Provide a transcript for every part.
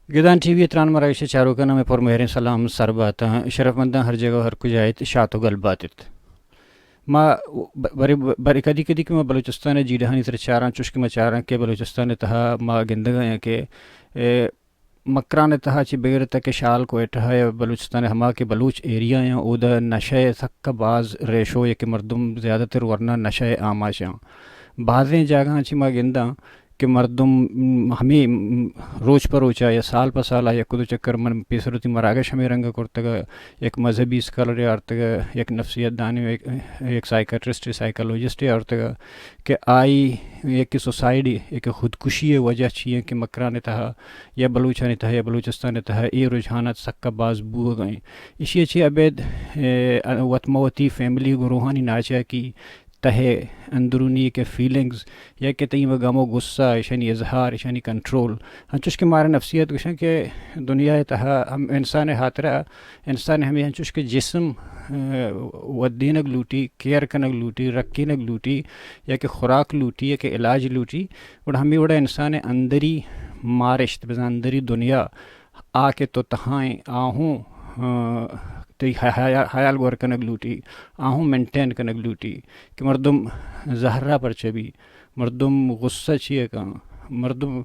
گدان T V ءِ تران مراگش ءِ چاروکاں مئے پر مہریں سلام سر باتاں۔ شرفمنداں ہر جگہ ءُ ہر کجا ات، شات ءُ گل بات ات۔ ما ب-، برے، برے کدی کدی کہ ما بلوچستان ءِ جیڑہانی سر چاراں، چوش کہ ما چاراں کہ بلوچستان ءِ تہا ما گندگ ءَ آں کہ، اے، مکران ءِ تہا چہ بگر تک شال کوئٹہ ءَ یا بلوچستان ءِ ہما کہ بلوچ ایریا آں، اودا نشہ ءِ سک ءَ باز ریشو یا کہ مردم زیادہ تر ورنا نشہ ءِ آماچ آں۔ بازیں جاگہاں چہ ما گنداں کہ مردم، م، ہمے، م، روچ پہ روچا یا سال پہ سالا یک دو چکر، من پیسر وتی مراگش ہمے رنگ ءَ کرتگ، یک مذہبی اسکالرے آرتگ، یک نفسیات دانے، یک، یک سائیکاٹرسٹے، سائیکالوجسٹے آرتگ کہ آئی یک سوسائیڈ، یک خودکشی ءِ وجہ چی ایں کہ مکران ءِ تہا یا بلوچانی تہا یا بلوچستان ءِ تہا اے رجحانات سکا باز بوگ ءَ ایں۔ ایشی ءَ چہ ابید، اے، وت مہ وتی فیملی گروہانی ناچاکی، تہ ءِ اندرونی کہ فیلنگز یا کہ تئی ہمے غم ءُ غصہ، ایشانی اظہار، ایشانی کنٹرول، انچوش کہ مارا نفسیات گوشن کہ دنیا ءِ تہا ہم انسان ءِ ہاترا، انسان ءِ ہمے انچوش کہ جسم، اے، ودینگ لوٹی، کیئر کنگ لوٹی، رکینگ لوٹی، یا کہ خوراک لوٹی، یا کہ علاج لوٹی، گڑا ہمے وڑا انسان ءِ اندری مارشت، بزاں اندری دنیا، آ کہ تو تہائیں، آ ہوں، آ، تئی حیا-، حیال گور کنگ لوٹی، آ ہوں مینٹین کنگ لوٹی کہ مردم زہرا پرچہ بی، مردم غصہ چیا کن، مردم،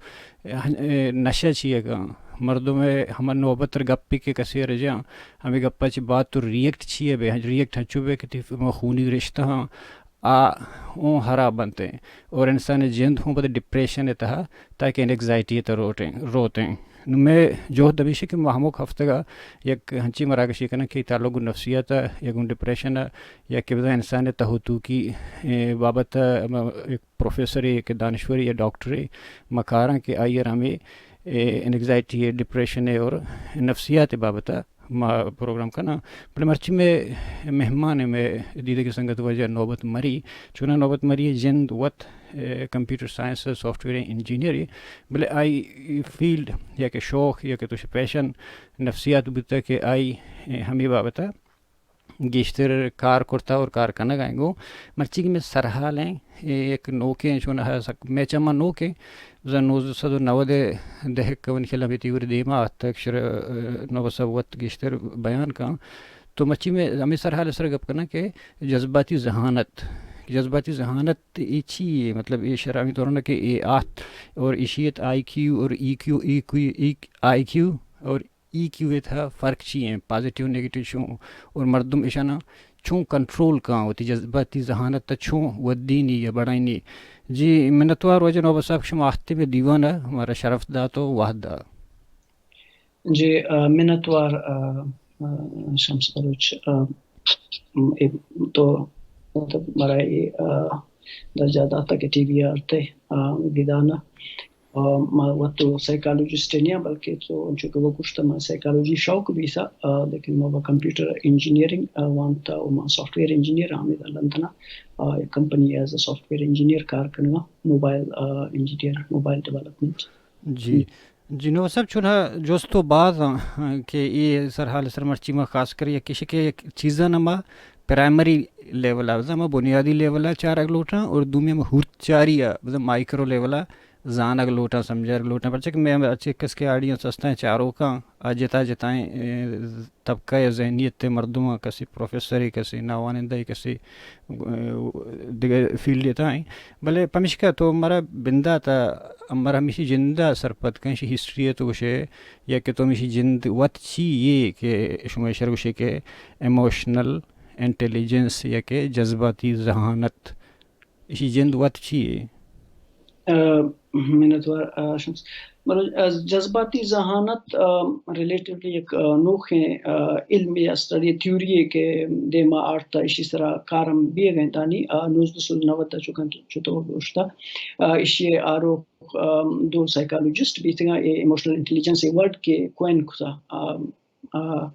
اے، نشہ چیا کن، مردم ءِ ہما نوبت ءَ گپے کہ کسے ءَ رجاں، ہمے گپا چہ بعد تو ریئیکٹ چیا بے، ریئیکٹ ہنچو بے کہ تئی خونی رشتہ ہاں آ اوں ہراب بنت ایں اور انسان ءِ جند ہوں پدا ڈپریشن ءِ تہا تاکہ اینگزائٹی ءِ تہا روت ایں، روت ایں۔ نوں مئے جہد ہمیش ایں کہ ما ہمک ہفتگ ءَ یک ہنچیں مراگشے کناں کہ تعلق گوں نفسیات ءَ یا گوں ڈپریشن ءَ یا کہ بزاں انسان ءِ تہ ءُ توکی، اے، بابت ءَ ما یک پروفیسرے کہ دانشورے یا ڈاکٹرے ما کاراں کہ آئی ءَ را ہمے، اے، اینگزائٹی ءِ، ڈپریشن ءِ اور نفسیات ءِ بابت ءَ ما پروگرام کناں۔ بلے مرچی مئے مہمان ءَ، مئے دیدگی سنگت واجہ نوبت مری، چوناہا نوبت مری ءِ جند وت، اے، کمپیوٹر سائنس ءِ سافٹ ویئر انجینئر ءِ، بلے آئی فیلڈ یا کہ شوق یا کہ تو پیشن نفسیات بوتگ کہ آئی، اے، ہمے بابت ءَ گیشتر کار کرتا اور کار کنگ ءَ ایں۔ گوں مرچی کہ مئے سرحال ایں، اے یک نوکیں، چوناہا سک مئے چماں نوکیں، بزاں نوزدہ سد ءُ نود ءِ دہک ءَ من خیال ءَ ہمے تیوری دیما آتک، شر، اے، نوبت صاحب وت گیشتر بیان کن۔ تو مرچی مئے ہمے سرحال ءِ سر ءَ گپ کناں کہ جذباتی ذہانت، جذباتی ذہانت اے چی اے؟ مطلب اے شر ہمے طور نہ کہ اے آت اور ایشی ات آئی کیو اور ای کیو، ای کیو، ای، آئی کیو اور ای کیو ءِ تہا فرق چی ایں؟ پازیٹیو، نیگیٹیو چوں؟ اور مردم ایشاناں چوں کنٹرول کاں، وتی جذباتی ذہانت ءَ چوں ودینی یا بڑائینی؟ جی، منتوار واجہ نوبت صاحب کہ شما آہتے مئے دیوان ءَ، ہمارا شرف دات ءُ وہد دات۔ جی، آ، منتوار، آ، آ، شمس بلوچ، آ، م-، اے تو، مطلب، مارا اے، آ، درجہ داتا کہ ٹی وی آرتے، آ، گدانا۔ آ، ما وت تو سائیکالوجسٹ نیاں، بلکہ تو انچو کہ وہ گوشتا ما سائیکالوجی شوق بیسا، آ، لیکن ما وہ کمپیوٹر انجینئرنگ، آ، وانتا و ما سافٹ ویئر انجینئر آں ہمے لندن ءَ، آ، یک company as a software engineer کار کنگا، موبائل، آ، انجینئر، موبائل ڈیولپمنٹ۔ جی۔ جی نوبت صاحب، چوناہا جست تو باز آں کہ اے سرحال سر مرچی ما خاص کر یک کش کہ یک چیزاں ما پرائمری لیول ءَ، بزاں ما بنیادی لیول ءَ چارگ لوٹاں اور دومی ہم ہورت چاری ءَ، بزاں مائیکرو لیول ءَ زانگ لوٹاں، سمجھگ لوٹاں، پرچہ کہ مئے ہم ہرچی کس کہ آڈینس ہستاں، چاروکاں، آ جتا جتائیں، اے، طبقہ یا ذہنیت ءِ مردماں، کسے پروفیسرے، کسے ناوانندہ، کسے، اے، دگہ فیلڈ ءِ تہا ایں۔ بلے پمشکا تو مارا بندات ءَ، مارا ہمیشی جند ءَ سرپد کن، ایشی ہسٹری ءَ تو گوشے، یا کہ تو ہمیشی جند وت چی یے کہ شما ایشرا گوشے کہ ایموشنل انٹیلیجنس یا کہ جذباتی ذہانت، ایشی جند وت چی یے؟ آ، منتوار، آ، شمس۔ مطلب، آ، جذباتی ذہانت، آ، ریلیٹیولی یک، آ، نوخیں، آ، علمے یا اسٹڈی تھیوری یے کہ دیما آرتا، ایشی سرا کار ہم بیگ ءَ انت آنی، آ، نوزدہ سد نود ءَ چکن چتو گوشتا۔ آ، ایشی آروک، آ، دو سائیکالوجسٹ بیتگاں، اے ایموشنل انٹیلیجنس اے ورڈ کہ کوئن کتا۔ آ، آ،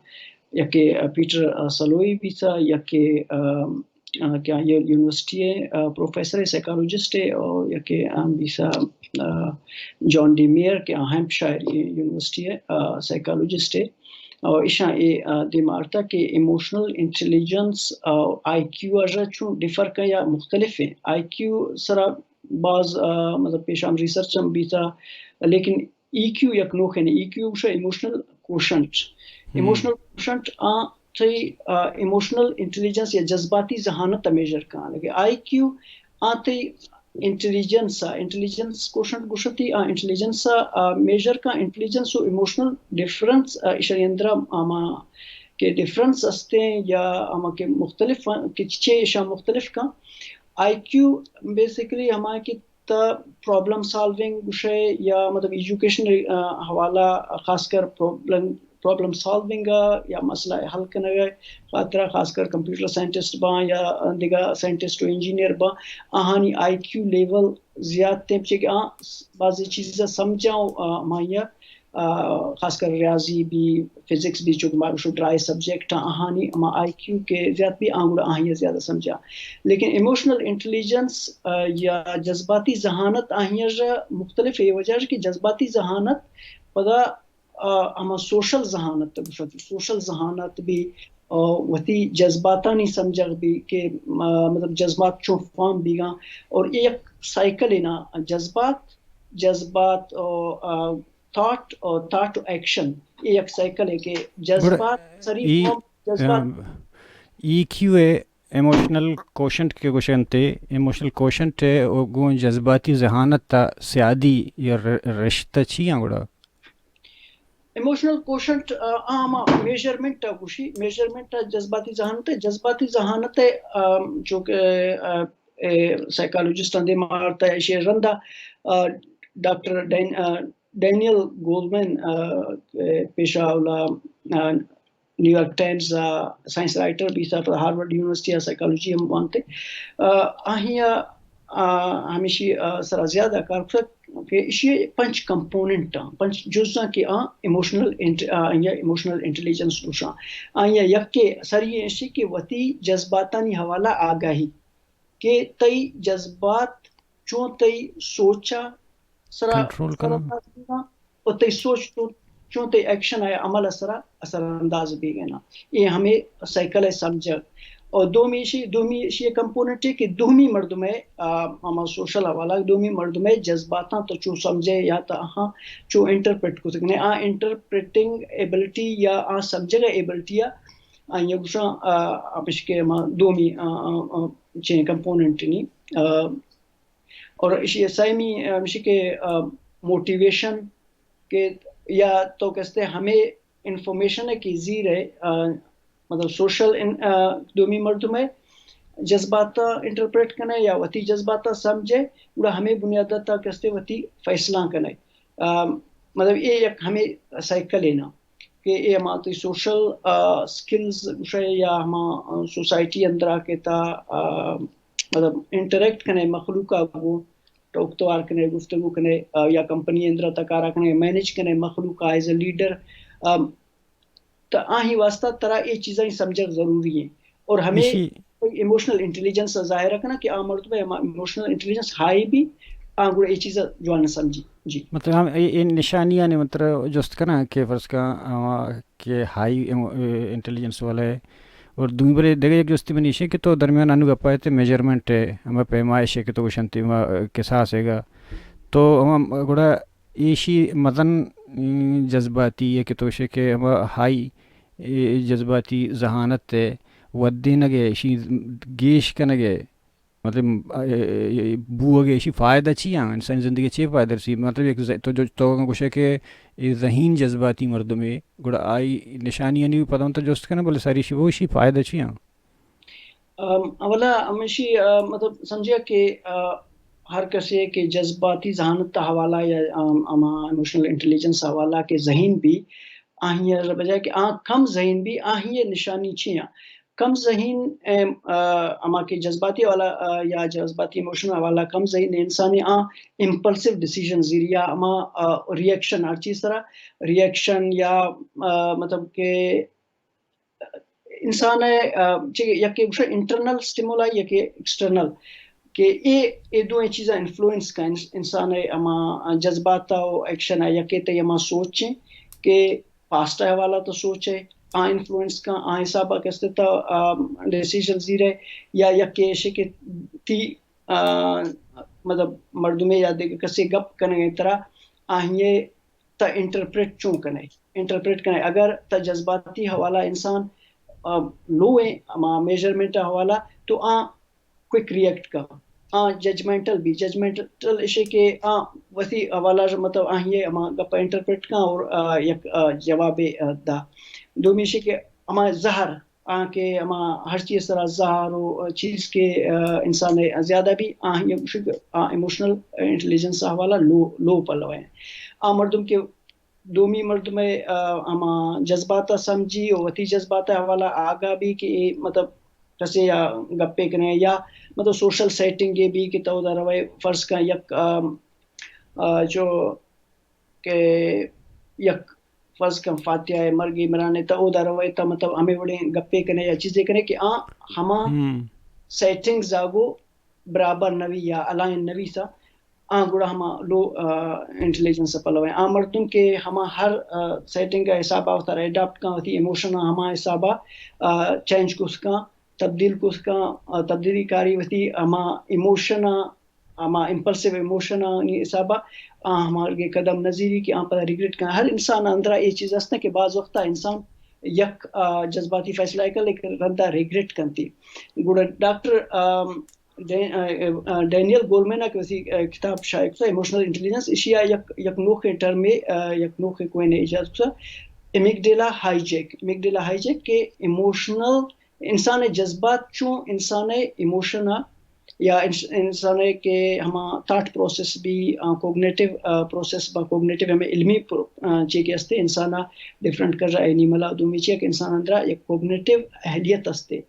یکے، آ، پیٹر، آ، سلوئی بیتا، یکے، آ، آ، کہ آ یو-، یونیورسٹی ءِ، آ، پروفیسر ءِ، سائیکالوجسٹ ءِ، اور یکے آ بیتا، آ، جان ڈی میئر کہ آ ہیمپشائر یونیورسٹی ءِ، آ، سائیکالوجسٹ ءِ۔ اور ایشاں اے، آ، دیما آرتا کہ ایموشنل انٹیلیجنس، آ، آئی کیو ءَ چون ڈفر کن یا مختلف ایں۔ آئی کیو سرا باز، آ، مطلب پیش ہم ریسرچ ہم بیتا، لیکن ای کیو یک نوکیں، ای کیو گوشاں ایموشنل کوشنٹ۔ ایموشنل کوشنٹ آ تئی ایموشنل انٹیلیجنس یا جذباتی ذہانت ءَ میژر کن۔ لیکن آئی کیو آ تئی انٹیلیجنس ءَ، انٹیلیجنس کوشنٹ گوشتی، آ انٹیلیجنس ءَ میژر کن۔ انٹیلیجنس و ایموشنل ڈفرنس، ایشانی اندرا ہما کہ ڈفرنس استیں یا ہما کہ مختلف کہ چے ایشاں مختلف کن۔ آئی کیو بیسیکلی ہما کہ تا پرابلم سالونگ گوشے یا مطلب ایجوکیشن حوالہ، خاص کر پرابلم پرابلم سالونگ ءَ یا مسئلہ ءِ حل کنگ ءِ خاطر ءَ، خاص کر کمپیوٹر سائنٹسٹ باں یا دگہ سائنٹسٹ و انجینئر باں، آہانی آئی کیو لیول زیات ایں، پرچہ کہ آ بعضی چیز ءَ سمجھاں و، آ، ہمائی ءَ، آ، خاص کر ریاضی بی، فزکس بی، چونکہ ما گوشو ڈرائی سبجیکٹ آں، آہانی ہما آئی کیو کہ زیات بی آں گڑا آہی ءَ زیادہ سمجھاں۔ لیکن ایموشنل انٹیلیجنس، آ، یا جذباتی ذہانت آہی ءَ مختلف اے وجہ کہ جذباتی ذہانت پدا آ، ہما سوشل ذہانت ءَ گوشنت، سوشل ذہانت بی، آ، وتی جذباتانی سمجھگ بی کہ، آ، مطلب جذبات چون فارم بیگاں اور اے یک سائیکل ہے نا، جذبات، جذبات، آ، آ، تھاٹ اور تھاٹ ٹو ایکشن، اے یک سائیکل ہے کہ گڑا جذبات سری ای، فارم، جذبات آ، ای کیو اے ایموشنل کوشنٹ کہ گوشنت، ایموشنل کوشنٹ ءَ گوں جذباتی ذہانت ءَ سیادی یا ر-، رشتہ چی آں گڑا؟ ایموشنل کوشنٹ، آ، آ ہما میژرمنٹ ءَ گوشی، میژرمنٹ ءَ جذباتی ذہانت ءَ، جذباتی ذہانت ءَ، آ، چونکہ، آ، اے سائیکالوجسٹ آں دیم آرتا، ایشی رندا، آ، ڈاکٹر ڈین-، آ، ڈینیل گولمین، آ، اے پیشہ اولا، آ، نیویارک ٹائمز ءَ سائنس رائٹر بیتا، پدا ہارورڈ یونیورسٹی ءَ سائیکالوجی ہم وانتے۔ آ، آہی ءَ، آ، ہمیشی، آ، سرا زیادہ کار کتگ کہ ایشی پنچ کمپوننٹ آں، پنچ جز آں کہ آ ایموشنل انٹ-، آ، آئی ءَ ایموشنل انٹیلیجنس گوشاں۔ آئی ءَ یکے سری ایشی کہ وتی جذباتانی حوالہ آگاہی کہ تئی جذبات چون تئی سوچ ءَ سرا کنٹرول کناں۔ اثر انداز بیگاں و تئی سوچ چون، چون تئی ایکشن ءَ عمل ءِ سرا اثر انداز بیگاں۔ اے ہمے سائیکل ءِ سمجھگ۔ اور دومی ایشی، دومی ایشی کمپوننٹ ہے کہ دومی مردم ءِ، آ، ہما سوشل حوالہ، دومی مردم ءِ جذباتاں تو چون سمجھے یا تو آہاں چون انٹرپریٹ کت کنے۔ آ انٹرپریٹنگ ایبلٹی یا آ سمجھگ ءِ ایبلٹی ءَ آئی ءَ گوشاں، آ، ہمیش کہ ہما دومی، آ، آ، آ، چین کمپوننٹ نی، آ، اور ایشی سیمی، آ، ہمیش کہ، آ، موٹیویشن کہ یا تو کستے ہمے انفارمیشن ہے کہ زیر ہے، آ، مطلب سوشل ان-، آ، دومی مردم ہے جذبات انٹرپریٹ کنے یا وتی جذبات سمجھے، گڑا ہمے بنیاد تا کستے وتی فیصلہ کنے۔ آ، مطلب اے یک ہمے سائیکل ہے نا کہ اے ہما تئی سوشل، آ، سکلز گوشے یا ہما، آ، سوسائٹی اندرا کہ تا، آ، مطلب انٹریکٹ کنے مخلوق آ گو، ٹوک توار کنے، گفتگو کنے، آ، یا کمپنی اندرا تا کارا کنے، مینج کنے مخلوق آ ایز اے لیڈر، آ، تا آہی واسطہ ترا اے چیزاں سمجھگ ضروری ہے۔ اور ہمیں ایشی ایموشنل انٹیلیجنس ظاہر کرنا کہ آ مردم ہے، ایموشنل انٹیلیجنس ہائی بھی، آ گڑا اے چیز جوان سمجھی۔ جی۔ مطلب ہم اے، اے نشانیاں نے مطلب جست کرنا کہ فرض کا، آ، کہ ہائی ایمو-، اے، انٹیلیجنس والا ہے۔ اور دومی برے دگہ یک جستی منی ایشی کہ تو درمیان انو گپا ہے تے میجرمنٹ ہے، ہمیں پیمائش ہے کہ تو گوشنتی ہما کساس ہے گا۔ تو ہم گڑا ایشی مزن، ام، جذباتی ہے کہ تو شے کہ ہما ہائی، اے، جذباتی ذہانت ہے، ودینگ ہے، ایشی گیش کنگ ہے۔ مطلب، اے، اے، بوگ ء ایشی فائدہ چی آں؟ انسانی زندگی چی فائدہ رسی؟ مطلب، یک ز-، تو جو، تو اگاں گوشے کہ اے ذہین جذباتی مردمے، گڑا آئی نشانیانی پدا تو جست کناں، بلے ساری شی وہ ایشی فائدہ چی آں؟ ام، اولا ہمیشی، آ، مطلب، سمجھیا کہ، آ، ہر کسے کہ جذباتی ذہانت حوالہ یا، آم، اما ایموشنل انٹیلیجنس حوالہ کہ ذہین بھی، آہی بجائے کہ آ کم ذہین بھی، آہی نشانی چی آں؟ کم ذہین، اے، آ، ہما کہ جذباتی والا، آ، یا جذباتی ایموشنل والا کم ذہین انسانی آ امپلسیو ڈیسیژن ذریعہ ہما، آ، ری ایکشن ہر چیز طرح ری ایکشن یا، آ، مطلب کہ انسان ء، آ، چہ یکے گوشے انٹرنل سٹیمولائی یکے ایکسٹرنل کہ اے، اے دوئیں چیزاں انفلوئنس کن انس-، انسان ء ہما جذبات ء و ایکشن ء یکے تئی ہما سوچ ایں کہ پاسٹ ء حوالہ تو سوچ ہے، آ انفلوئنس کن، آ حساب ء کستے تو، آ، ڈیسیژن زیرے، یا یکے ایشے کہ تی، آ، مطلب مردمے یا دگہ کسے گپ کنگ ء ترا آہیے تا انٹرپریٹ چون کنے؟ انٹرپریٹ کنے اگر تا جذباتی حوالہ انسان لو ایں، ہما میجرمنٹ حوالہ، تو آ کوئک ریئیکٹ کن، آ ججمنٹل بی، ججمنٹل اشی کہ آ وتی حوالہ، مطلب آہی ہما گپ انٹرپریٹ کن اور یک جواب دا۔ دومی اشی کہ ہما زہر، آ کہ ہما ہر چیز سرا زہر و چیز کہ انسان زیادہ بی، آہی ایموشنل انٹیلیجنس حوالہ لو، لو پلو ہیں۔ آ مردم کہ دومی مردم ء ہما جذبات ء سمجھی و وتی جذبات ء حوالہ آگاہ بی کہ اے مطلب کسے یا گپے کنے یا مطلب سوشل سیٹنگ بی کہ تو دا روئے فرض کن یک جو کہ یک فرض کن فاتحہ مرگی مرانے تا او دا روئے تا مطلب ہمیں وڑیں گپے کنے یا چیزے کنے کہ آ ہما سیٹنگ زاگو برابر نوی یا الائن نوی سا آ گڑا ہما لو انٹیلیجنس پلو ہیں۔ آ مردم کہ ہما ہر سیٹنگ کا حساب آ وتارا اڈاپٹ کن، وتی ایموشن ہما حساب آ چینج کس کن، تبدیل کس کن، تبدیلی کاری وتی ہما ایموشن ہما امپلسو ایموشن آنی حساب آ ہما قدم نزیری کہ آ پدا ریگریٹ کن۔ ہر انسان اندرا اے چیز است کہ بعض وقتا انسان یک جذباتی فیصلہ کن لیکن رندا ریگریٹ کنتی۔ گڑا ڈاکٹر ڈینیل گولمین ء کہ وتی کتاب شائع کتا ایموشنل انٹیلیجنس، ایشی ء یک یک نوخیں ٹرمے، یک نوخیں کوئنے ایجاد کتا، امیگڈیلا ہائی جیک۔ امیگڈیلا ہائی جیک کہ ایموشنل انسان ء جذبات چون انسان ء ایموشن ء یا انسان ء کہ ہما تھاٹ پروسیس بی، کوگنیٹو پروسیس با کوگنیٹو ہمیں علمی چی کہ استے انسان ء ڈفرنٹ کر رہا ہے۔ نیملا دومی چی کہ انسان اندرا یک کوگنیٹو اہلیت استے،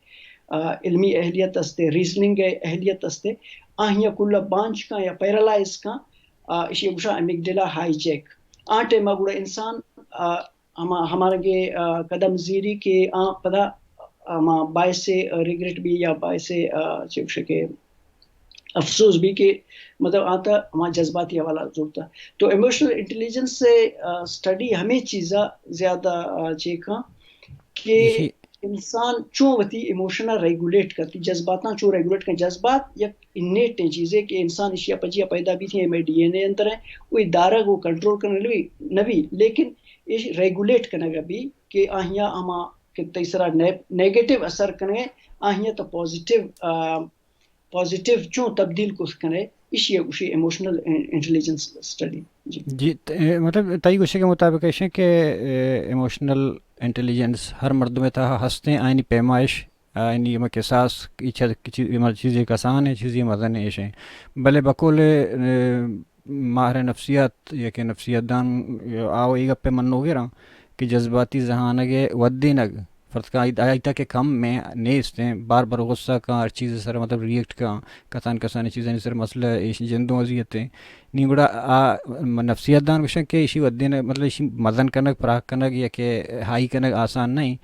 علمی اہلیت استے، ریزننگ اہلیت استے، آہیا کل بانچ کن یا پیرالائز کن، اشی گوشا امیگڈیلا ہائی جیک۔ آ ٹائم گڑا انسان ہما ہمارگے قدم زیری کہ آ پدا ہما باعث ریگریٹ بی یا باعث چی گوشے کہ افسوس بی کہ مطلب آتا ہما جذباتی حوالہ زورتا۔ تو ایموشنل انٹیلیجنس سے اسٹڈی ہمیں چیزا زیادہ چیکاں کہ انسان چون وتی ایموشن ریگولیٹ کرتی، جذباتاں چون ریگولیٹ کن۔ جذبات یک انیٹیں چیزے کہ انسان اشیا پجیا پیدا بیتی، ہمیں ڈی این اے اندر ہیں، وہی دارگ و کنٹرول کرنے نبی، نبی، لیکن ایش ریگولیٹ کنگا بی کہ آہیا ہما کہ تئی سرا نیگیٹو اثر کنگے، آہیا تو پازیٹو، پازیٹو چون تبدیل کت کنے، ایشی گوشی ایموشنل انٹیلیجنس اسٹڈی۔ جی۔ جی، مطلب تئی گوشے کے مطابق ایشیں کہ ایموشنل انٹیلیجنس ہر مردم تہا ہستیں، آئینی پیمائش، آئینی ہما کساس، ہما چیزے کسان ہیں، چیزے مزن ہیں ایشیں۔ بلے بقول ماہر نفسیات یا کہ نفسیات دان آو ای گپے منوگراں کہ جذباتی ذہانگ ودینگ فرض کن آئی، آئی تک کم میں نیست ہیں، بار بار غصہ کن، ہر چیز سر مطلب ریئیکٹ کن، کسان کسانی چیزانی سر مسئلہ ایش جندوں اذیت ہیں۔ نی گڑا آ نفسیات دان گوشن کہ ایشی ودین مطلب ایشی مزن کنگ، پراک کنگ یا کہ ہائی کنگ آسان نہیں۔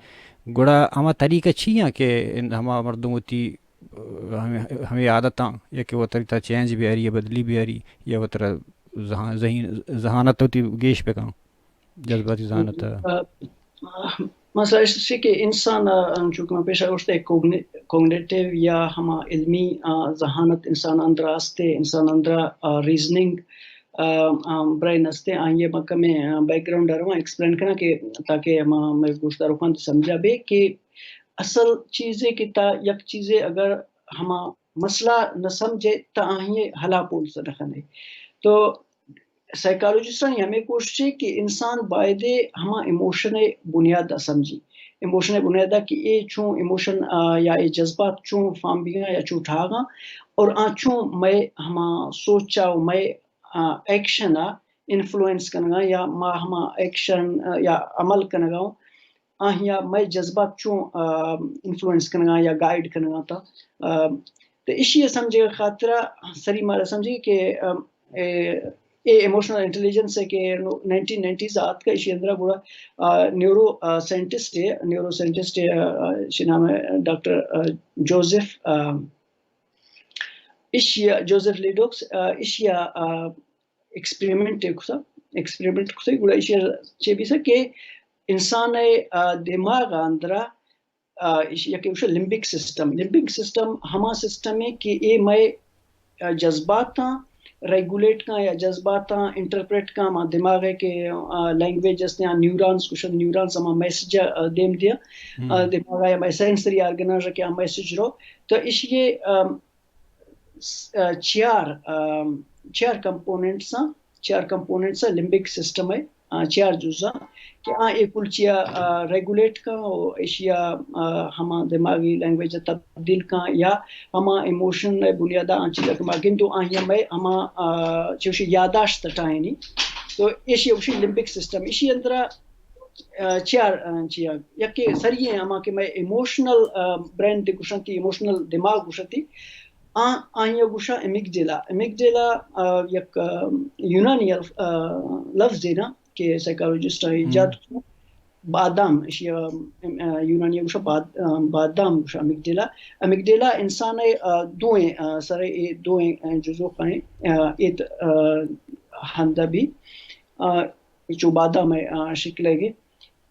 گڑا ہما طریقہ چی ہیں کہ ہما مردم وتی ہمیں، ہمیں عادتاں یا کہ وتری تا چینج بیاری یا بدلی بیاری یا وترا ذہان، ذہین، ذہانت وتی گیش بکن۔ جذباتی ذہانت۔ مسئلہ ایش کہ انسان، چونکہ من پیشا گوشت، کوگنیٹو یا ہما علمی ذہانت انسان اندرا استے، انسان اندرا ریزننگ برین استے، آئیے ما کمیں بیک گراؤنڈ ارواں ایکسپلین کناں کہ تاکہ ہما میں گوشداروکاں سمجھا بے کہ اصل چیزے کہ تا یک چیزے اگر ہما مسئلہ نہ سمجھے تا آہی حلا پول سے نہ کنے۔ تو سائیکالوجسٹانی ہمیں کوشش ہے کہ انسان بایدے ہما ایموشن بنیاد سمجھی، ایموشن بنیاد کہ اے چون ایموشن یا اے جذبات چون فارم بیگا یا چون ٹھاگا اور آ چون میں ہما سوچا و میں ایکشن انفلوئنس کنگا یا ما ہما ایکشن یا عمل کنگا آہیا مئے جذبات چون انفلوئنس کنگا یا گائیڈ کنگا تا۔ تو ایشی سمجھے خاطرا سری مارا سمجھے کہ اے ایموشنل انٹیلیجنس ہے کہ نائنٹین نائنٹیز آت کا ایشی اندرا گڑا نیورو سائنٹسٹ ہے، نیورو سائنٹسٹ ہے، ایشی نام ہے ڈاکٹر جوزف، ایشیا جوزف لیڈوکس، ایشیا ایکسپیریمنٹ کتا، ایکسپیریمنٹ کتا، گڑا ایشی چے بیسا کہ انسان ء دماغ اندرا ایشی یک گوشے لمبک سسٹم، لمبک سسٹم ہما سسٹم ہے کہ اے مئے جذباتاں ریگولیٹ کن یا جذباتاں انٹرپریٹ کن، ہما دماغ ء کہ لینگویج است یا نیورانز گوشن، نیورانز ہما میسج ء دیم دیا، دماغ ء ہما سینسری آرگناں کہ آ میسج رو، تو ایشی ء چیار، چیار کمپوننٹس، چیار کمپوننٹس لمبک سسٹم ء چیار جزاں کہ آ اے کل چیا ریگولیٹ کن و ایشیا ہما دماغی لینگویج تبدیل کن یا ہما ایموشن ء بنیاد ء آ چیزاں کہ ما گندوں آہی ء مئے ہما چوشی یاداشت ٹائنی۔ تو ایشی اوشی لمبک سسٹم، ایشی اندرا چیار چیا یکے سری ہما کہ مئے ایموشنل برین دے گوشنتی، ایموشنل دماغ گوشنتی، آ آئی ء گوشاں امیگڈیلا۔ امیگڈیلا یک یونانی لفظے نا کہ سائیکالوجسٹ آئی ایجاد کو، بادام، ایشی یونانی گوشاں بادام گوشاں امیگڈیلا۔ امیگڈیلا انسان دوئیں سر، دوئیں جزو کہیں ایت ہندا بھی چو بادام شکل گے۔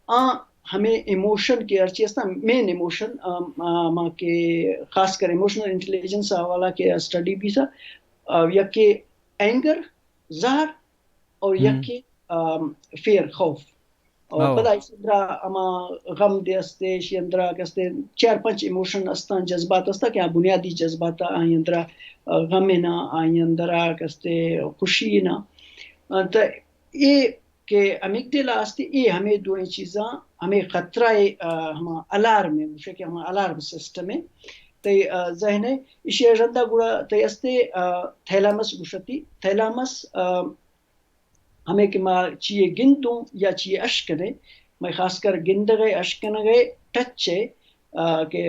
آ ہمیں ایموشن کہ ہرچی ہستاں، مین ایموشن ما کہ خاص کر ایموشنل انٹیلیجنس حوالہ کہ اسٹڈی بھی سا، یکے اینگر، زہر، اور یکے فیئر، خوف۔ اور پدا اسی اندرا ہما غم دے استے، اسی اندرا کستے چار پنچ ایموشن استاں، جذبات استا کہ بنیادی جذبات آئی اندرا غم نا، آئی اندرا کستے خوشی نا۔ تو اے کہ امیگڈیلا استی، اے ہمے دوئیں چیزاں ہمے خطرہ ء ہما الارم ء گوشے کہ ہما الارم سسٹم ء تئی ذہن ء ایشی ء رندا گڑا تئی استے تھیلامس گوشتی۔ تھیلامس ہمے کہ ما چیے گندوں یا چیے اشکنے، مئے خاص کر گندغ ء اشکنغ ء ٹچ ء کہ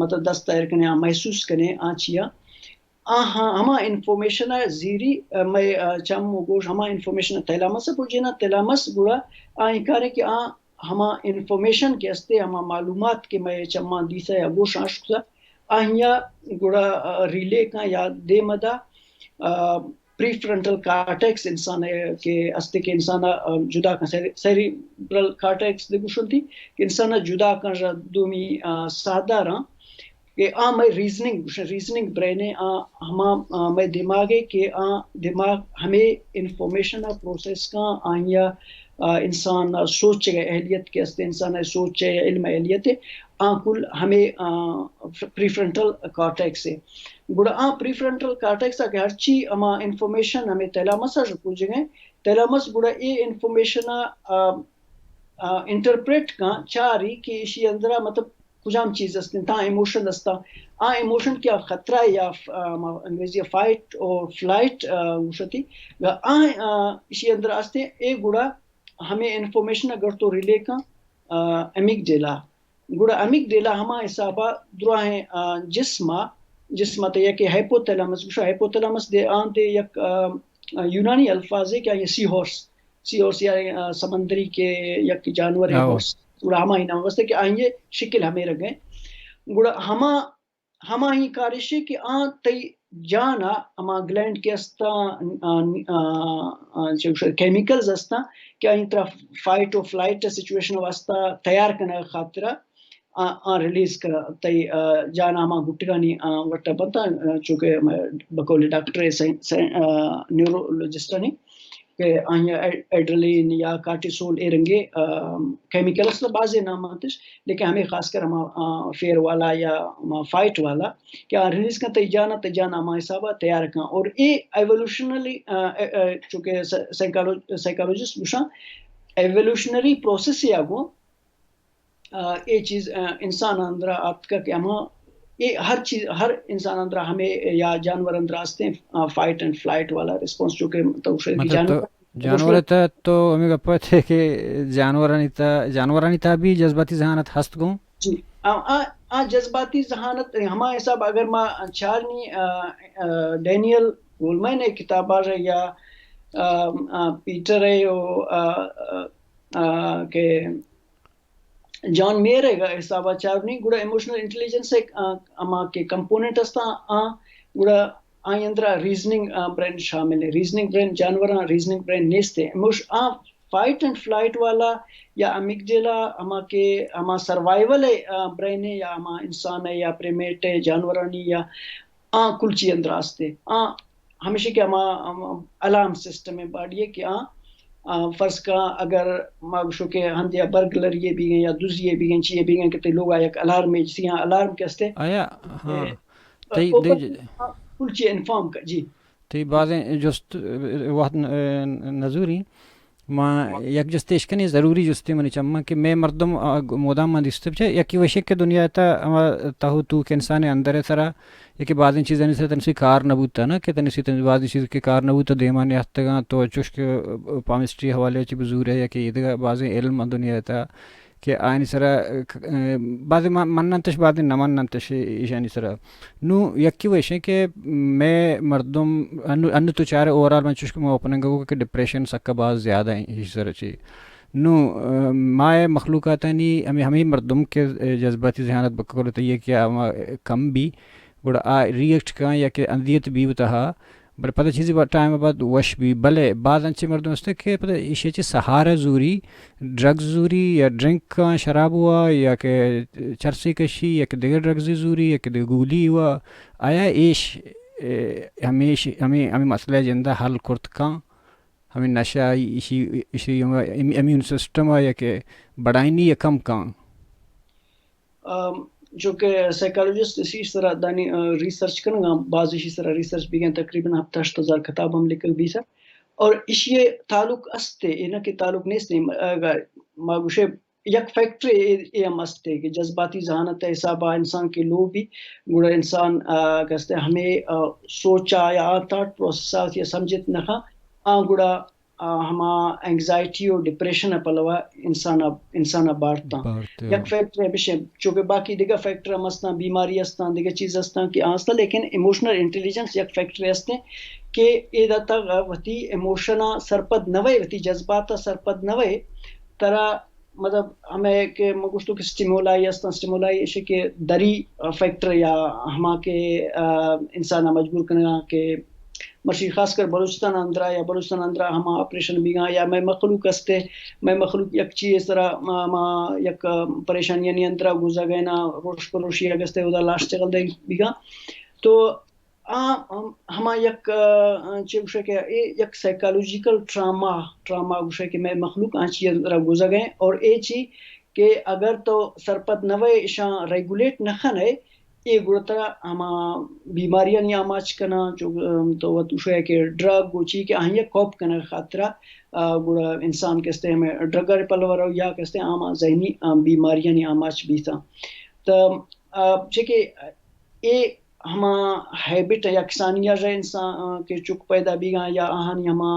مطلب دست ایر کنے آ محسوس کنے آ چیا آہاں ہما انفارمیشن ء زیری، مئے چم و گوش ہما انفارمیشن ء تھیلامس ء پجینا، تھیلامس گڑا آ انکارے کہ آ ہما انفارمیشن کہ استے، ہما معلومات کہ مئے چماں دیسا یا گوش آشکتا، آہیا گڑا ریلے کن یا دیم دا پری فرنٹل کارٹیکس انسان ء کہ استے کہ انسان ء جدا کن، سیریبرل کارٹیکس دے گوشنتی کہ انسان ء جدا کن را دومی ساہداراں کہ آ مئے ریزننگ گوشن، ریزننگ برین ء آ ہما مئے دماغ ء کہ آ دماغ ہمے انفارمیشن ء پروسیس کن، آئی ء انسان ء سوچ ء اہلیت کہ است، انسان ء سوچ ء علم ء اہلیت ء آ کل ہمے پری فرنٹل کارٹیکس ء۔ گڑا آ پری فرنٹل کارٹیکس ء کہ ہرچی ہما انفارمیشن ہمے تھیلامس ء پوجگ ء، تھیلامس گڑا اے انفارمیشن ء انٹرپریٹ کن، چاری کہ ایشی اندرا مطلب کجام چیز است، تاں ایموشن است، آ ایموشن کہ آ خطرہ یا انگریزی فائٹ اور فلائٹ گوشتی، آ ایشی اندرا است، اے گڑا ہمیں انفارمیشن اگر تو ریلے کن امیگڈیلا، گڑا امیگڈیلا ہما حسابا دراہیں جسما، جسما تے یکے ہائپوتھیلامس گوشا، ہائپوتھیلامس دے آن دے یک یونانی الفاظے کہ آئی سی ہارس، سی ہارس یا سمندری کہ یک جانور ہے ہارس، گڑا ہما ہی نام واسطے کہ آئی شکل ہمیں رگیں۔ گڑا ہما ہما ہی کارشے کہ آ تئی جانا ہما گلینڈ کہ استا، کیمیکلز استا کہ آئی ترا فائٹ و فلائٹ سچویشن واسطہ تیار کنگ خاطرہ آ، آ ریلیز کن تئی جانا ہما گٹگانی وٹا بنتا، چونکہ بقول ڈاکٹر نیورولوجسٹانی کہ آئی ایڈرلین یا کارٹیسول اے رنگے کیمیکل است، بازے نام آتش، لیکن ہمیں خاص کر ہما فیئر والا یا ہما فائٹ والا کہ آ ریلیز کن تئی جانا، تئی جانا ہما حسابا تیار کن۔ اور اے ایولوشنری، چونکہ سائیکالوجسٹ گوشاں ایولوشنری پروسیس یا گو اے چیز انسان اندرا آتکا کہ ہما اے ہر چیز، ہر انسان اندرا ہمیں یا جانور اندرا ہستیں فائٹ اینڈ فلائٹ والا ریسپانس، جو کہ تو شری مطلب جانور تو جانور تا تو ہمیں گپا تھے کہ جانورانی تا، جانورانی تا بھی جذباتی ذہانت ہست گوں۔ جی، آ، آ، آ جذباتی ذہانت ہما حساب اگر ما چارنی، آ، آ، ڈینیل گولمین کتابا یا، آ، آ، پیٹر ہے او، آ، آ، آ، کہ جان میئر ء حساب ء چارنی گڑا ایموشنل انٹیلیجنس ء ہما کہ کمپوننٹ استاں آ گڑا آئی اندرا ریزننگ برین شامل ہے۔ ریزننگ برین جانوراں ریزننگ برین نیست ہے۔ ایموش-، آ فائٹ اینڈ فلائٹ والا یا امیگڈیلا ہما کہ ہما سروائیول ہے برین ہے یا ہما انسان ہے یا پریمیٹ ہے جانورانی یا آ کلچی اندرا است ہے۔ آ ہمیشہ کہ ہما، ہما الارم سسٹم ہے باڈی ہے کہ آ، آ، فرض کا اگر ما گوشو کہ ہندے یا برگلری ہے بیگیں یا دزی ہے بیگیں، چی ہے بیگیں کہ تے لوگ آ یک الارم ہے، جسی ہاں الارم کہ استے۔ آیا، ہاں۔ اے، تئی او دے پر ج- کل چی انفارم کا، جی۔ تئی بازیں جست، وقت ن-، نزوری۔ ما یک جستے اشکنی ضروری جستے منی چماں کہ مئے مردم، آ، گ-، مدام ما دیست بچے، یکی وشے کہ دنیا تا ہما تہو تو کہ انسان اندر سرا، یکی بازیں چیزانی سرا تنسی کار نہ بوتا نا، کہ تنسی تن بازیں چیز کہ کار نہ بوتا دیما نیاتگاں، تو چوش کہ، آ، پامسٹری حوالے چی بزور ہے، یکی ایدگا بازیں علم دنیا تا کہ آیانی سرا، ک-، ء، بازیں ما-، مننتش، بازیں نہ مننتش ایشانی سرا۔ نوں یکی و ایشیں کہ مئے مردم انو، انو تو چارے اوورال من چوش کہ ما اوپننگ کو کہ ڈپریشن سکا باز زیادہ ہیں ایشی سرا چی۔ نوں، ء، مائے مخلوقاتانی ہمیں، ہمیں مردم کہ، ء، جذباتی ذہانت بکل تئی کہ ہما کم بی، گڑا آ ریئیکٹ کاں یا کہ اندیت بی وتہا، بلے پدا چیزے با-، ٹائم بعد وش بی۔ بلے بعض انچیں مردم است کہ پدا ایشی چہ سہارا زوری، ڈرگز زوری یا ڈرنک کاں، شراب ہوا یا کہ چرسے کشی یا کہ دگہ ڈرگزے زوری یا کہ دگہ گولی ہوا، آیا ایش، اے، ہمیش، ہمیں، ہمیں مسئلہ جندہ حل کرت کاں؟ ہمیں نشہ ایشی، ایشی ہم-، امیون سسٹم یا کہ بڑائینی یا کم کاں؟ ام، چونکہ سائیکالوجسٹ اسی سرا دانی، آ، ریسرچ کنگا، بعض اسی سرا ریسرچ بیگن تقریباً ہپتاد ہشت ہزار کتاب ہم لکھگ بیسا۔ اور اشی تعلق استے، اے نہ کہ تعلق نیستے، اگر ما گوشے یک فیکٹر اے، اے ہم استے کہ جذباتی ذہانت حسابا انسان کے لو بھی، گڑا انسان، آ، کستے ہمیں، آ، سوچا یا آ تھاٹ پروسیسا یا سمجھت نہ کھا، آ، گڑا آ، ہما اینگزائٹی و ڈپریشن ء پلوا انسان ء، انسان ء بارتاں۔ بارت، یک ہاں۔ فیکٹر ء بشیں، چونکہ باقی دگہ فیکٹر ہم استاں، بیماری استاں، دگہ چیز استاں کہ آ استاں، لیکن ایموشنل انٹیلیجنس یک فیکٹر استیں کہ اے داتا وتی ایموشن ء سرپد نہ وئے، وتی جذبات ء سرپد نہ وئے، ترا مطلب ہمے کہ من گوشتو کہ سٹیمولائی استاں، سٹیمولائی ایشی کہ دری فیکٹر یا ہما کہ، آ، انسان ء مجبور کنگا کہ مرچی خاص کر بلوچستان اندرا یا بلوچستان اندرا ہما آپریشن بیگاں یا مئے مخلوق استے، مئے مخلوق یک چیز سرا ما، ما یک پریشانیانی اندرا گوزگ ء نا، روش پروشی اگستے اودا لاش چگل دے بیگاں۔ تو آ ہم، ہما یک، آ، چے گوشے کہ اے یک سائیکالوجیکل ٹراما، ٹراما گوشے کہ مئے مخلوق آ چی اندرا گوزگ ء اور اے چی کہ اگر تو سرپد نہ وئے، اشاں ریگولیٹ نہ کھنئے، اے گڑا ترا ہما بیماریانی آماچ کناں، چو، ام، تو وت گوشئے کہ ڈرگ و چی کہ آہیا کوپ کنگ خاطرا، آ، گڑا انسان کہ استے ہمے ڈرگ ء پلو رو یا کہ استے آما ذہنی، آ، بیماریانی آماچ بیتاں۔ تو، آ، چے کہ اے ہما ہیبٹ یا کسانی یا انسان، آ، کہ چک پیدا بیگاں یا آہانی ہما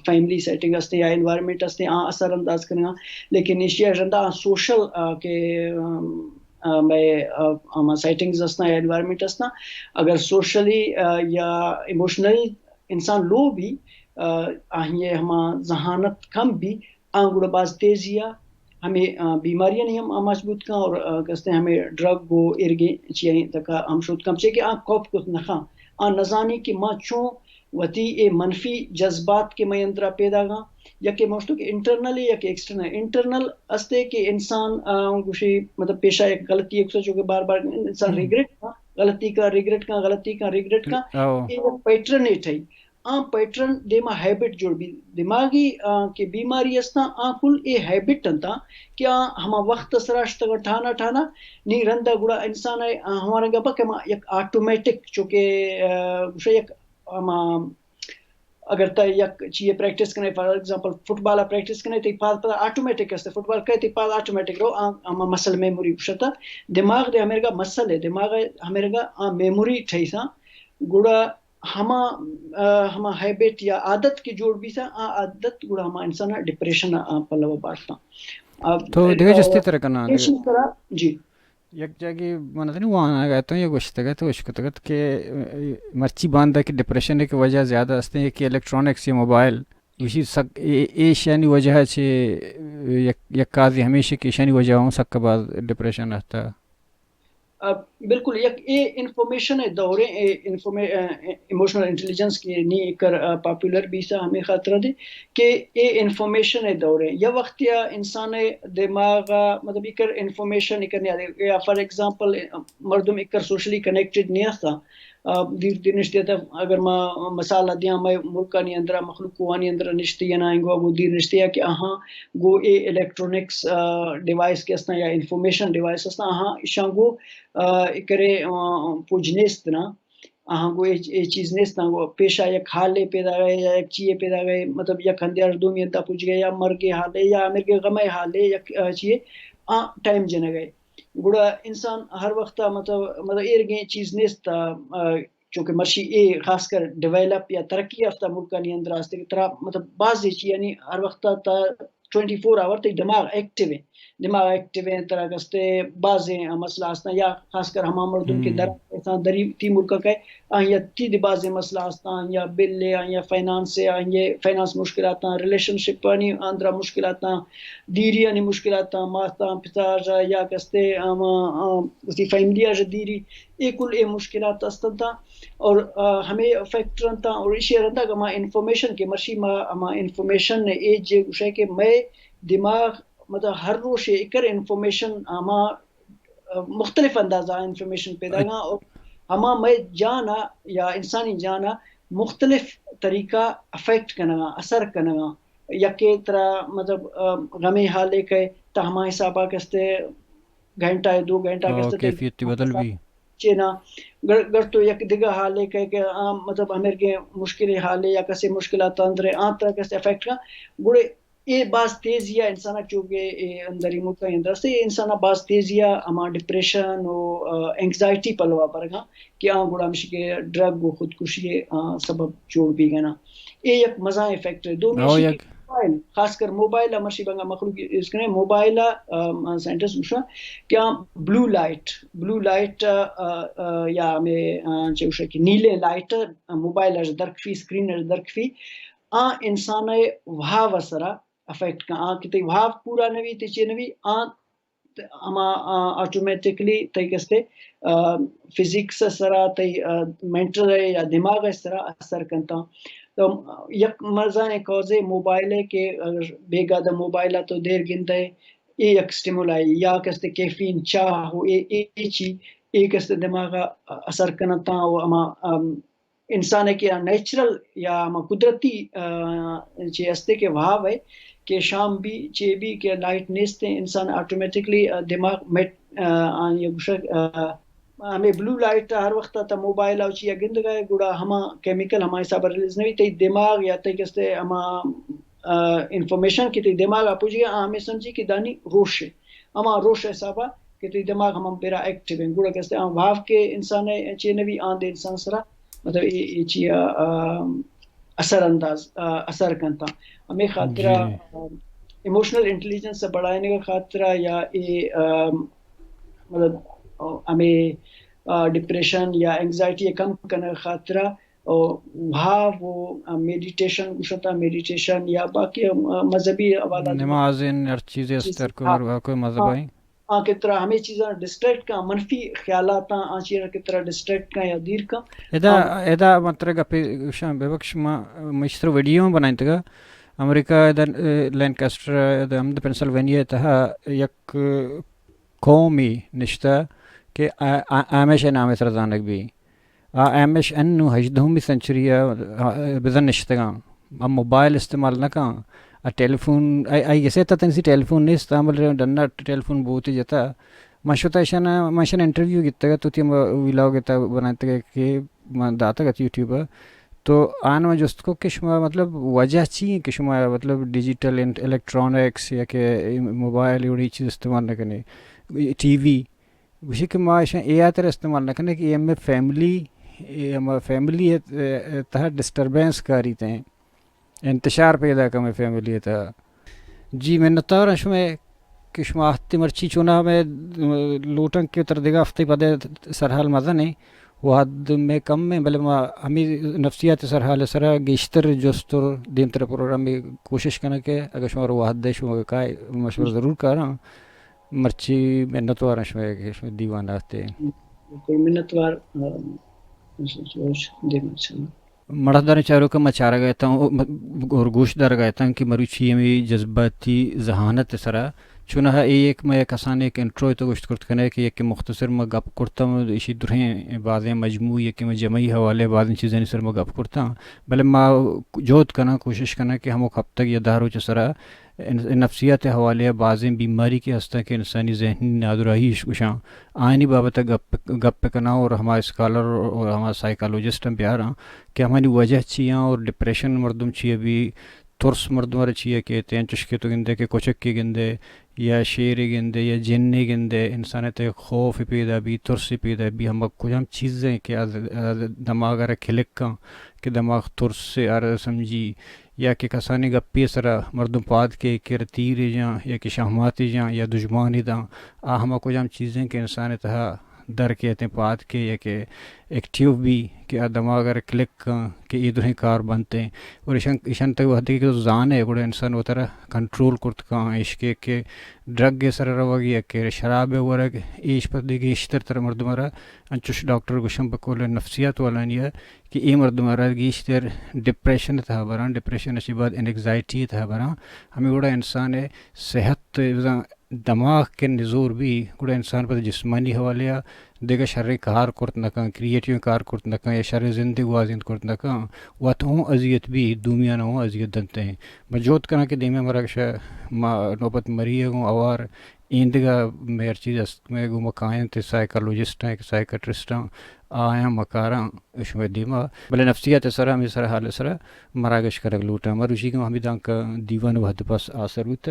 فیملی سیٹنگ استے یا انوائرمنٹ استے، آ اثر انداز کنگا۔ لیکن ایشی ء رندا آ سوشل، آ، کہ، آ، آ، مئے، آ، ہما سیٹنگز استاں یا انوائرمنٹ استاں، اگر سوشلی، آ، یا ایموشنلی انسان لو بی، آ، آہی ء ہما ذہانت کم بی، آ گڑا باز تیزی ء ہمے، آ، بیماریانی ہم آماچ بوت کن اور، آ، کستیں ہمے ڈرگ و ایرگیں چیئیں تکا ہم شوت کن، چے کہ آ کوپ کت نہ کن، آ نزانی کہ ما چون وتی اے منفی جذبات کہ مئے اندرا پیداگاں، یکے ما گوشتو کہ انٹرنل ہے، یکے ایکسٹرنل۔ انٹرنل استے کہ انسان، آ، گوشی، مطلب، پیشا یک غلطی ایک سو چونکہ بار بار انسان ہم۔ ریگریٹ کا، غلطی کا ریگریٹ کا، غلطی کا ریگریٹ کا، او۔ اے یک پیٹرن ہے ٹھائی۔ آ پیٹرن دیما ہیبٹ جوڑ بی۔ دماغی، آ، کہ بیماری استاں، آ کل اے ہیبٹ انتاں کہ آ ہما وقت سرا شتگ ٹھانا ٹھانا، نی رندا گڑا انسان ہے، آ، ہمارا گپا کہ ما یک آٹومیٹک، چونکہ، آ، گوشے یک ہما اگر تہ یک چیئے پریکٹس کنے، فار ایگزامپل فٹبال ء پریکٹس کنے، تئی پاد پدا آٹومیٹک است، فٹبال کئے تئی پاد آٹومیٹک رو، آ، ہما مسل میموری گوشتا۔ دماغ دے ہمیرگا مسل ہے، دماغ ہمیرگا آ میموری ٹھیساں، گڑا ہما، آ، ہما ہیبٹ یا عادت کہ جوڑ بیساں، آ عادت گڑا ہما انسان ڈپریشن آ پلو بارتاں۔ آ، تو دگہ آ، جستے تر کناں، دگہ۔ ایشی طرح، جی۔ یک جاگے من اتنی وانگ ء اتوں، یک گوشتگ ات، اشکتگ ات کہ، ء، مرچی باندا کہ ڈپریشن ء کہ وجہ زیادہ استیں، کہ الیکٹرانکس یا موبائل، گوشی سک، اے، ایشانی وجہ چہ، ء، یک، یک کازی ہمیش کہ ایشانی وجہ ہوں سک باز ڈپریشن رہتا۔ ء، بالکل، یک اے انفارمیشن ء دور ء، اے انفارمے-، ء، ایموشنل انٹیلیجنس کہ نی ایکر، ء، پاپولر بیسا ہمیں خاطر دے کہ اے انفارمیشن ء دور ء۔ یا وقت یا انسان ء دماغ ء، مطلب، ایکر انفارمیشن ایکر نیادے، یا فار ایگزامپل، مردم ایکر سوشلی کنیکٹڈ نیاستا، آ، دیر دیر نشتے تا، اگر ما مثال دیاں، مئے ملکانی اندرا مخلوق کوہانی اندرا نشتے یا نا انگو گو دیر نشتے یا کہ آہاں گو اے الیکٹرانکس، آ، ڈیوائس کہ استاں یا انفارمیشن ڈیوائس استاں، آہاں اشاں گو، آ، اکرے، آ، پوج نیست نا۔ آہاں گو اے، اے چیز نیست نا۔ گو پیشا یک حالے پیدا گئے یا یک چیئے پیدا گئے، مطلب یک ہندیار دومی انتا پوج گئے یا مرگے حالے یا مرگے غمے حالے یک، آ، چیئے، آ، ٹائم جنگے۔ گڑا انسان ہر وقت ء مطلب، مطلب ایرگیں چیز نیست، آ، آ، چونکہ مرشی اے خاص کر ڈیولپ یا ترقی یافتہ ملکانی اندر است کہ ترا مطلب بعضی چیز یعنی ہر وقت تا ٹوئنٹی فور آور تئی دماغ ایکٹیو ہے، دماغ ایکٹیو ہے، ترا کستے بعضی مسئلہ ہستاں یا خاص کر ہما مردم کے در انسان دری تی ملک کے آئی تی دی بعضی مسئلہ ہستاں، آئی بل ہے، آئی فائنانس ہے، آئی فائنانس مشکلاتاں، ریلیشن شپ آنی اندرا مشکلاتاں، دیری آنی مشکلاتاں، ماتاں، پتاژ یا کستے ہما، آ، وتی فیملی آ دیری، اے کل اے مشکلات استنتاں اور، آ، ہمے فیکٹر انتاں اور ایشی رندا کہ ہما انفارمیشن کہ مرشی ما ہما انفارمیشن نے اے جے گوشے کہ مئے دماغ مطلب ہر روش اکر انفارمیشن ہما مختلف اندازہ انفارمیشن پیدا گا اور ہما مئے جانا یا انسانی جانا مختلف طریقہ افیکٹ کنگا، اثر کنگا۔ یکے ترا مطلب، آ، غمے حالے کہ تا ہما حسابا کستے گھنٹہ دو گھنٹہ کستے کیفیت بدل بھی۔ چینا گر، گر تو یک دگہ حالے کہ، کہ آ، مطلب ہمرگے مشکل حالے یا کسے مشکلات اندرے آن ترا کسے افیکٹ کا گڑے اے باز تیزی ء انسان ء چوگے اے اندری ملک ء اندر است، اے انسان ء باز تیزی ء ہما ڈپریشن و، آ، اینگزائٹی پلوا برگاں کہ آ گڑا ہمشی کہ ڈرگ و خودکشی ء، آ، سبب جوڑ بیگنا۔ اے یک مزائیں فیکٹر ہے۔ دومی او ایشی کہ یک موبائل، خاص کر موبائل ء مرشی بنگا مخلوق یوز کنے، موبائل ء، آ، سائنٹسٹ گوشاں کہ آ بلو لائٹ، بلو لائٹ، آ، آ، یا ہمیں، آ، چے گوشاں کہ نیلیں لائٹ، آ، موبائل ء درکفی، اسکرین ء درکفی، آ انسان ء وہاو ء سرا افیکٹ کن۔ آ کہ تئی وہاو پورا نہ بی، تئی چے نہ بی، آ ہما، آ، آٹومیٹکلی تئی کستے، آ، فزکس ء سرا، تئی، آ، مینٹل ء یا دماغ ء سرا اثر کنتاں۔ تو یک مزانیں کازے موبائل ء کہ اگر بیگا دا موبائل ء تو دیر گندے، اے یک سٹیمولائی یا کستے کیفین چاہ ہو، اے، اے، اے چی، اے کستے دماغ ء اثر کنتاں و ہما، آ، انسان ء کہ آ نیچرل یا ہما قدرتی، آ، چے ہستے کہ وہاو ہے کہ شام بھی چے بھی کہ لائٹ نیست ہے، انسان آٹومیٹکلی، آ، دماغ میٹ، آ، آ، یہ گوشگ، آ، ہمیں بلو لائٹ ہر وقت تا موبائل او چیا گندگا ہے، گڑا ہما کیمیکل ہما حساب ریلیز نہیں، تئی دماغ یا تئی کستے ہما، آ، انفارمیشن کہ تئی دماغ آ پوجی آ ہمیں سمجھی کہ دانی روش ہے۔ ہما روش ء حسابا کہ تئی دماغ ہما بیرا ایکٹیو ہیں، گڑا کستے آن وہاو کہ انسان ء چے نبی آن دے انسان سرا، مطلب اے، اے چیا، آ، اثر انداز، آ، اثر کنتا۔ ہمیں خاطرا، جی۔ آ، ایموشنل انٹیلیجنس ء بڑھائنے کا خاطرا یا اے، آ، مطلب، آ، ہمیں، آ، ڈپریشن یا اینگزائٹی ء کم کنگ خاطرا او وہاو و میڈیٹیشن گوشنتا، میڈیٹیشن یا باقی، آ، مذہبی حوالہ نماز ان ہر چیزے است، ہر کوئی، ہاں۔ ہر کوئی مذہب ہاں۔ آ کہ ترا ہمیں چیزاں ڈسٹریکٹ کن، منفی خیالاتاں آ چیزاں کہ ترا ڈسٹریکٹ کن یا دیر کن۔ ادا، آ، ادا من ترا گپے گوشاں، ببخش، ما مشتر ویڈیو بنائیں تگا۔ امریکہ ادا، اے، لینکاسٹر، ادا ہم پنسلوینیا تہا یک قومی نشتہ کہ آ، آ، آمیش ء نام ء سرا زانگ بی۔ آ آمیش انوں ہژدہمی سنچری ء، آ، بزن نشتگاں۔ آ موبائل استعمال نہ کن۔ آ ٹیلی فون، آئی، آئی گسے تا تنسی ٹیلی فون نیست، آ بلے ڈنا ٹیلی فون بوتی جتا۔ من شتا اشانا، من اشانا انٹرویو گتگ ات، وتی ہم ویلاگ تا بنائتگ کہ من داتگ ات یوٹیوب ء۔ تو آن من جست کو کہ شما مطلب وجہ چی ہیں کہ شما مطلب ڈیجیٹل انٹ-، الیکٹرانکس یا کہ موبائل وڑی چیز استعمال نہ کنے، ٹی وی؟ گوشی کہ ما اشاں اے ہاتر استعمال نہ کنے کہ اے ہمے فیملی، اے ہما فیملی ء تہا ڈسٹربنس کاریت ہیں، انتشار پیدا کمے فیملی ء تہا۔ جی، منتوار آں شمئے کہ شما اہتے مرچی چونا مئے لوٹاں کہ تر دگہ ہفتے پدے سرحال مزنیں۔ وہد مئے کم ایں، بلے ما ہمے نفسیات سرحال سرا گیشتر جست اور دیمتر پروگرام کوشش کناں کہ اگر شما رو وہد دے شما کائے مشورہ ضرور کاراں۔ مرچی منتوار آں شمئے کہ شمئے دیوان آتے۔ بالکل منتوار، آ، دیما چلو۔ مڑاہداریں چاروکاں، ما چارگ ء اتاں اور گوش دارگ ء اتاں کہ مروچی ہمے جذباتی ذہانت ء سرا چوناہا اے یک مئے کسانیں یک انٹرو تو گوشت کرت کنئے کہ یکے مختصر ما گپ کرتاں، ایشی درہیں بازیں مجموعی یکے ما جمعی حوالے بازیں چیزانی سر ما گپ کرتاں، بلے ما جہد کناں، کوشش کناں کہ ہمک ہفتگ یا دہ روچ سرا ان-، نفسیات حوالے بازیں بیماری کہ ہستاں کہ انسانی ذہنی نادراہی اش گوشاں، آیانی بابت گپ، گپ کناں اور ہما اسکالر اور ہما سائیکالوجسٹ ہم بیاراں کہ ہمانی وجہ چی آں اور ڈپریشن مردم چی بی، ترس مردم ء را چیا کیت، انچش کہ تو گندے کہ کچکے گندے یا شیرے گندے یا جنے گندے، انسان ء تہ خوف پیدا بی، ترس پیدا بی، ہما کجام چیزیں کہ آ، آ دماغ ء را کلک کن کہ دماغ ترس ء آ را سمجھی، یا کہ کسانیں گپے ء سرا مردم پاد کے کہ تیرے جاں یا کہ شہماتے جاں یا دژمانے داں، آ ہما کجام چیزیں کہ انسان ء تہا در کیتیں پاد کے یا کہ ایکٹیو بی کہ آ دماغ ء را کلک کن کہ اے درہیں کار بنتیں۔ اور ایشان، ایشان تک وہدے کہ تو زانے گڑا انسان وترا کنٹرول کرت کن، ایش کہ، کہ ڈرگ ء سر روگ یا کہ شراب ء ورگ، ایش پر دے گیشتر تر مردم را انچوش ڈاکٹر گوشن بقول نفسیات والانی ء کہ اے مردم را گیشتر ڈپریشن تہا براں، ڈپریشن اچی بعد اینگزائٹی تہا براں۔ ہمیں گڑا انسان ء صحت بزاں دماغ کہ نزور بی، گڑا انسان پتہ جسمانی حوالے ء دگہ شریں کار کرت نہ کن، کریٹیو کار کرت نہ کن یا شریں زندے گوازینت کرت نہ کن، وت اوں اذیت بی، دومیان اوں اذیت دنت ایں۔ من جہد کناں کہ دیمے مرا گشا ما نوبت مری ء گوں اوار ایندگہ مئے ہر چیز است، مئے گوں ما کاینت سائیکالوجسٹاں کہ سائیکٹرسٹاں، آیاں مکاراں شمئے دیما، بلے نفسیات سرا، ہمیں سرا حال سرا مراگش کنگ لوٹاں۔ مروچی گوں ہمیں دانکہ دیوان وہد پس آسر بوتہ۔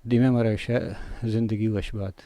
دیمے مرا گشا زندگی وش بات۔